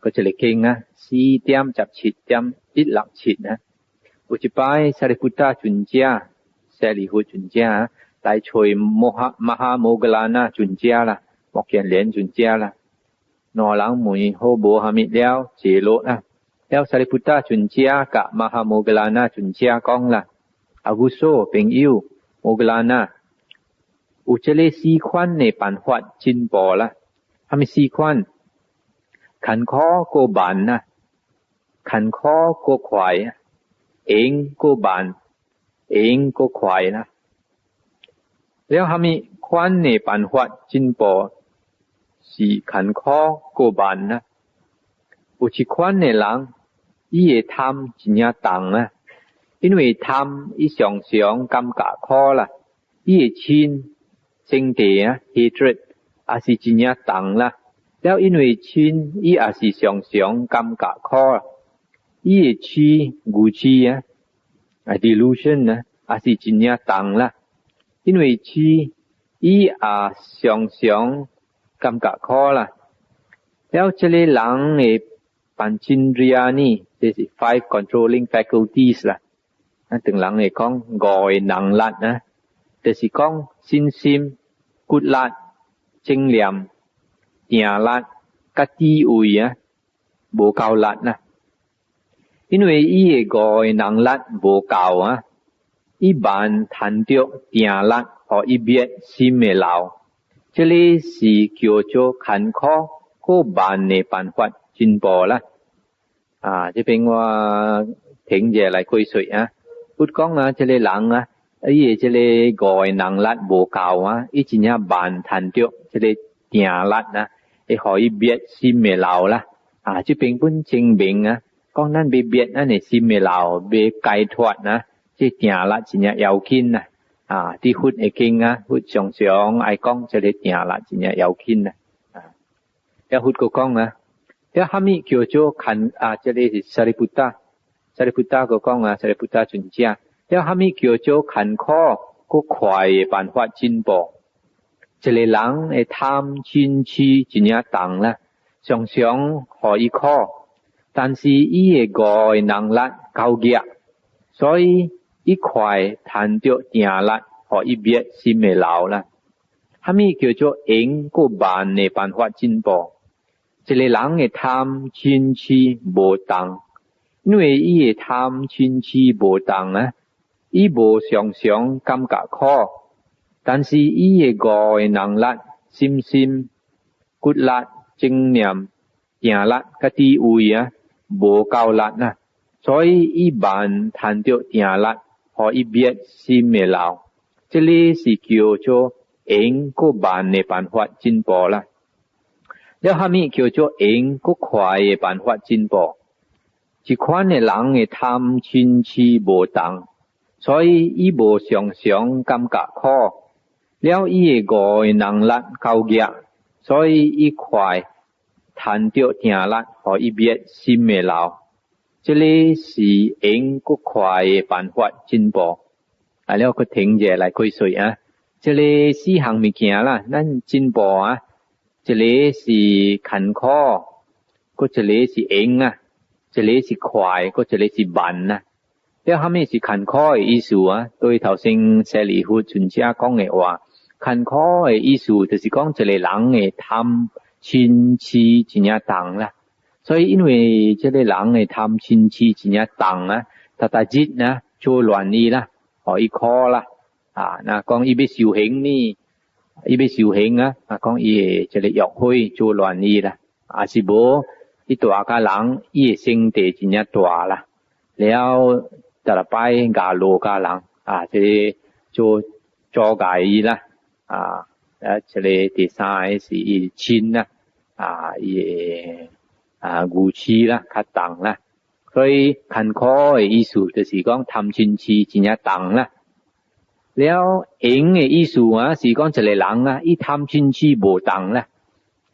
閣一个經啊，4.17.167啊。有一擺 Sariputta 尊者，舍利弗尊者啊，來揣摩哈 Maha Moggallana 尊者啦，目犍連尊者啦。兩人問好無蝦米了，坐落啦。了 Sariputta 尊者佮 Maha Moggallana 尊者講啦，阿無數朋友 Moggallana，有這个四款的辦法進步啦。蝦米四款？艱苦閣慢啊，艱苦閣快啊，閒閣慢，閒閣快啦。了蝦米款的辦法進步是艱苦閣慢啊？有一款的人，伊的貪真正重啊，因為貪伊常常感覺苦啦，伊的嗔性地啊，hatred 也是真正重啦。了因為嗔，伊也是常常感覺苦啦。伊的痴愚痴啊，啊 delusion 啊，也是真正重啦。因為痴，伊也常常感覺苦啦。了這个人的 pañcindriya 呢，這是 five controlling faculties 啦。啊，唐人會講五个能力啊，就是講信心、骨力、正念、定力、佮智慧啊，無夠力啦。因為伊的五个能力無夠啊，伊慢趁著定力，予伊滅心的漏。這个是叫做艱苦閣慢的辦法進步啦。啊，這邊我停者來開說啊。佛講啊，這个人啊，伊的這个五个能力無夠啊，伊真正慢趁著這个定力啊，會予伊滅心的漏啦。啊，這邊本證明啊，講咱欲滅咱的心的漏，欲解脫啊，這定力真正要緊啊。啊，佇佛的經啊，佛常常愛講這个定力真正要緊啊。啊，了佛閣講啊，了蝦米叫做艱啊？這个是 Sariputta，Sariputta 閣講啊，Sariputta 尊者，了蝦米叫做艱苦閣快的辦法進步？一个人的貪嗔痴真正重啦，常常予伊苦，但是伊的五个能力夠額，所以伊快趁著定力，予伊滅心的漏啦。蝦米叫做閒閣慢的辦法進步？一个人的貪嗔痴無重，因為伊的貪嗔痴無重啊，伊無常常感覺苦，但是伊的五个能力、信心、骨力、正念、定力、佮智慧啊，無夠力啊，所以伊慢趁著定力，予伊滅心的漏。這个是叫做閒閣慢的辦法進步啦。了蝦米叫做閒閣快的辦法進步？一款的人的貪嗔痴無重，所以伊無常常感覺苦。了伊的五个能力夠額，所以伊快趁著定力，予伊滅心的漏。這个是閒閣快的辦法進步。啊，了閣停者來開說啊，這个四項物件啦，咱進步啊，一个是艱苦，閣一个是閒啊，一个是快，閣一個是慢啊。了蝦米是艱苦的意思啊？對頭先舍利弗尊者講的話，艱苦的意思就是講一個人的貪嗔痴真正重啦。所以因為這个人的貪嗔痴真正重啊，逐逐日啊做亂伊啦，予伊苦啦。啊，若講伊欲修行呢，伊欲修行啊，啊講伊的這个欲火做亂伊啦，啊是無伊大家人，伊的性地真正大啦，了逐逐擺咬路家人啊，這個做阻礙伊啦，啊，啊，這个第三个是伊嗔啦，啊，伊的啊愚痴啦，較重啦，所以艱苦的意思就是講貪嗔痴真正重啦。了閒的意思啊，是講一個人啊，伊貪嗔痴無重啦。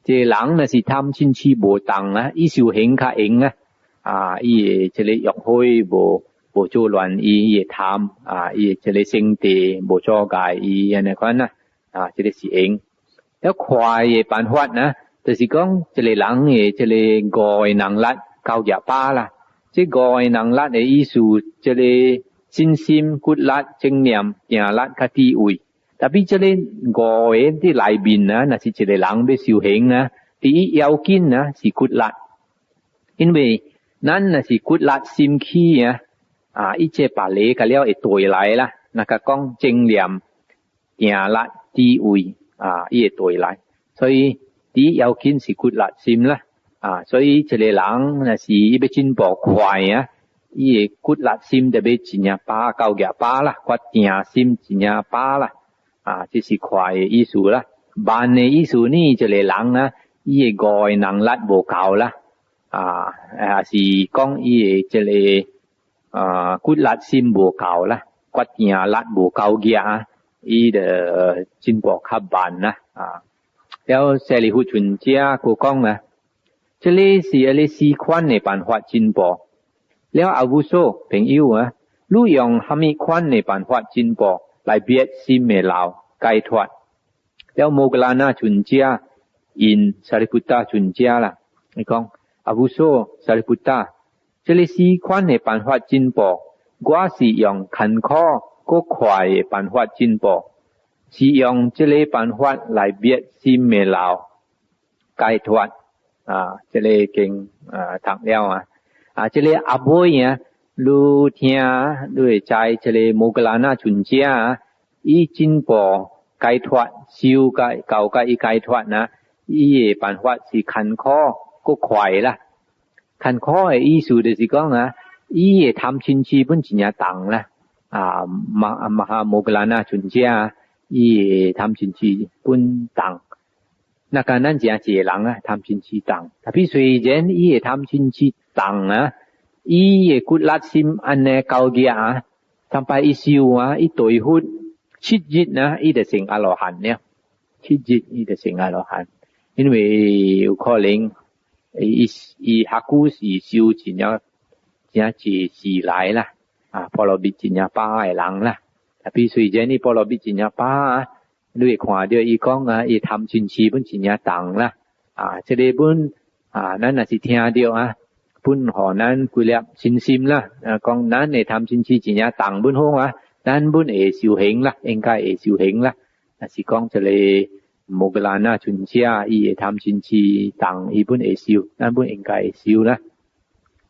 這個人若是貪嗔痴無重啊，伊修行較閒啊，啊，伊的這个欲火無做亂伊，伊會貪啊，伊的這个性地無阻礙伊按呢款啊，啊，這个是閒。了快的辦法呢，就是講一个人的這个五个能力夠額飽啦。這五个能力的意思，這个信心、骨力、正念、定力佮智慧。Tapi 這个五个佇內面啊，若是一个人欲修行啊，第一要緊啊是骨力，因為咱若是骨力心起啊，啊，一切別離個了會對來啦。若共講正念、定力、智慧啊，伊會對來。所以第一要緊是骨力心啦，啊，所以一个人若是伊欲進步快啊，伊的骨力心就欲真正飽夠額飽啦，決定心真正飽啦，啊，這是快的意思啦。慢的意思呢，一个人啊，伊的五个能力無夠啦，啊，抑是講伊的這个啊骨力心無夠啦，決定力無夠額啊，伊就進步較慢啦，啊。了舍利弗尊者閣講啊，這个是按呢四款的辦法進步。了阿無所朋友啊，你用蝦米款的辦法進步來滅心的漏解脫？了摩訶蘭那尊者應舍利弗尊者啦，伊講阿無所舍利弗，這个四款的辦法進步，我是用艱苦閣快的辦法進步。是用這个辦法來滅心的漏解脫啊！這个經啊讀了啊，啊，這个後尾啊，你聽你會知這个摩訶蘭那尊者啊，伊進步解脫，修解到解伊解脫啊，伊的辦法是艱苦閣快啦。艱苦的意思就是講啊，伊的貪嗔癡本真正重啦，啊，馬馬哈摩訶蘭那尊者啊。伊的貪嗔癡本重，若敢咱誠濟人啊，貪嗔癡重。Tapi 雖然伊的貪嗔癡重啊，伊的骨力心按呢夠額啊，上擺伊修啊，伊對佛7日啊，伊就成阿羅漢了。七日伊就成阿羅漢，因為有可能伊伊較久是修真正真濟時來啦，啊，波羅蜜真正飽的人啦。Tapi 雖然伊波羅蜜真正飽啊，你會看著伊講啊，伊貪嗔癡本真正重啦，啊，這个本啊，咱若是聽著啊，本予咱幾粒信心啦，啊，講咱的貪嗔癡真正重本好啊，咱本會修行啦，應該會修行啦。若是講這个摩訶蘭那尊者，伊的貪嗔癡重，伊本會修，咱本應該會修啦。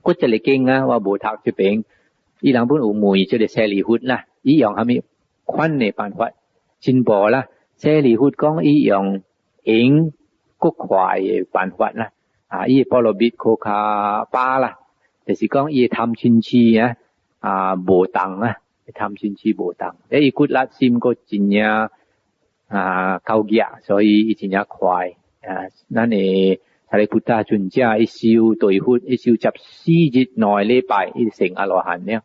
閣一个經啊，我無讀這邊，伊人本有問這个舍利弗啦，伊用蝦米款的辦法進步啦？舍利弗講伊用閒閣快的辦法啦，啊，伊的波羅蜜閣較飽啦，就是講伊的貪嗔癡啊，啊無重啊，貪嗔癡無重，伊骨力心閣真正啊夠額，所以伊真正快啊。咱的舍利弗尊者伊修對佛，伊修14日2禮拜，伊成阿羅漢了。